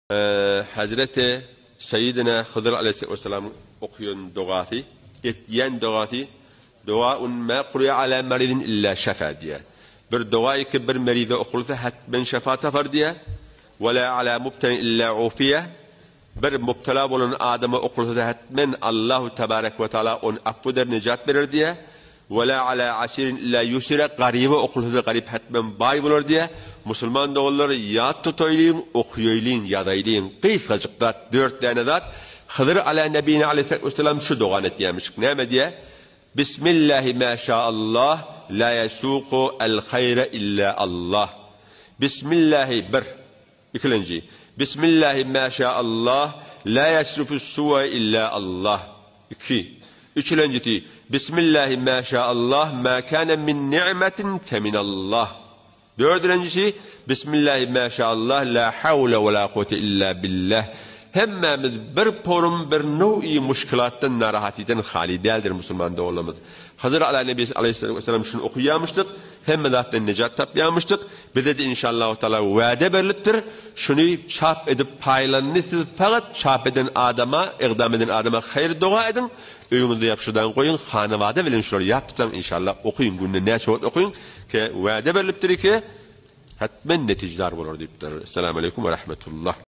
Hezreti Seýidina Hydyr aleýhissalamyň okaýan dogasy, etýän dogasy, Dogaun ma kuriýa ala maridin illa şefa diýýär. Bir doga ki bir merize okulsa hetmen şefa tapar diýýär. Ve la ala mubtelin illa ufiýe. Bir mubtela bolan adama okulsa-da hetmen Allahu tebarek ve taala ony afw eder, nejat berer diýýär. Ve la ala asirin illa yusire, garyba okulsa-da garyp hetmen baý bolar diýýär. Musulman doganlar ýat tutaýlyň, okuýaýlyň, ýazaýlyň. Gysgajyk zat, dört däne zat. Hydyr ala nebina aleýhissalatu vesselam şu dogany etýärmişik. Näme diýýär? Bismillahi ma şa Allah, la ýesuku el haýra illa Allah. Bismillahi bir. Ikilenji, Bismillahi mä şa Allah, la ýesrifus suwa illa Allah. Iki. Üçülenjisi, Bismillahi mä şa Allah, mä kâne min ni'metin fe min Allah. Dördülenjisi, Bismillahi mä şa Allah, la hawle we la kuwwete illa billah. Hemmämiz bir porum bir now'i muşkilatdan narahatiden hali däldir musulman doganlarymyz. Hydyr ala nebisi aleýhissalatu wessalam şuny okuýamyşdyk, hemme zatdan nejat tapýamyşdyk. Bize-de inşallahu taala wade berlipdir. Şuny çap edip paýlanyny siz fakat çap eden adama, ygdam eden adama haýyr doga ediň. Öýüňizde ýapşyrdan goýuň, hanawada bilen şulary ýat tutaň inşallah okyň günde näçe wagt okyň ke wade berlipdir ki hetmen netijdar bolar diýipdir. Esselamu aleýkum we rahmetullah.